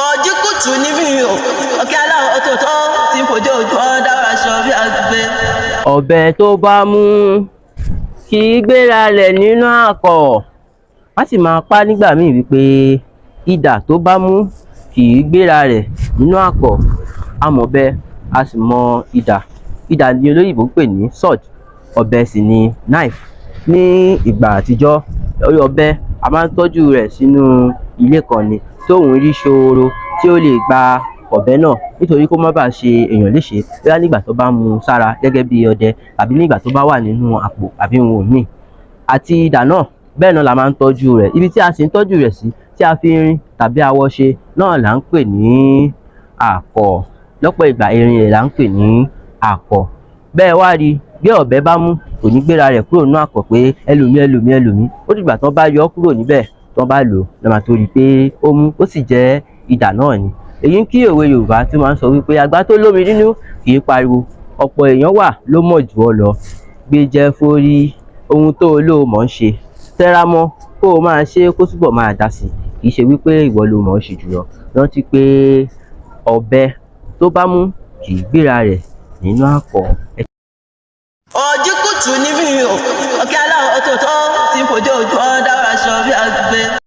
Ojúkùtù ní mí o, ọ̀kẹ́ aláwọ̀ tó tó tí ń fojú ojú ọ́ dára aṣọ bí àgbẹ̀. Ọ̀bẹ tó bá mú kì í gbéra rẹ̀ nínú àkọ̀. Wọ́n sì máa pa nígbà míì wípé idà tó bá mú kì í gbéra rẹ̀ nínú àkọ̀. A mọ̀bẹ, a sì mọ idà. Idà ni olóyìnbó ń pè ní sword, ọ̀bẹ sì ni knife. Ní ìgbà àtijọ́, ọ̀bẹ, a máa ń tọ́jú rẹ̀ sínú ilé kan ni tóun rí ṣooro tí ó lè gba ọ̀bẹ náà, nítorí kó má bàa ṣe èèyàn léṣe, bóyá nígbà tó bá mú un sára gẹ́gẹ́ bí ọdẹ tàbí nígbà tó bá wà nínú àpò àbí ohun míì. Àti idà náà, bẹ́ẹ̀ náà la máa ń tọ́jú rẹ̀. Ibi tí a sì ń tọ́jú rẹ̀ sí, tí a fi irin tàbí awọ ṣe náà là ń pè ní àkọ̀. Lọ́pọ̀ ìgbà, irin rẹ̀ là ń pè ní àkọ̀. Bẹ́ẹ̀ wá rí, bí ọ̀bẹ bá mú, kò ní gbéra rẹ̀ kúrò nínú àkọ̀ pé ẹlòmíì, ẹlòmíì, ẹlòmíì. Ó dìgbà tán bá yọ ọ́ kúrò níbẹ̀, tán bá lò ó lọ́ máa tó rí i pé ó mú, ó sì jẹ́ idà náà ni. Èyí ń kí òwe Yorùbá tí máa ń sọ wípé àgbà tó lómi nínú kì í pariwo. Ọ̀pọ̀ èèyàn wà ló mọ̀ jù ọ́ lọ. Gbéjẹ́ forí ohun tó o lóo mọ̀ ń ṣe, tẹra mọ́ kó o máa ṣe é kó túbọ̀ máa dá sí i. Kì í ṣe wípé ìwọ lo mọ̀ ọ́n ṣe jùlọ. Rántí pé ọ̀bẹ tó bá mú kì í gbéra rẹ̀ nínú àkọ̀. Ojúkùtù ní mí o, ọ̀kẹ́ aláwọ̀ tó tó tí ń fojú ojú ọ́ dára aṣọ bí àgbẹ̀.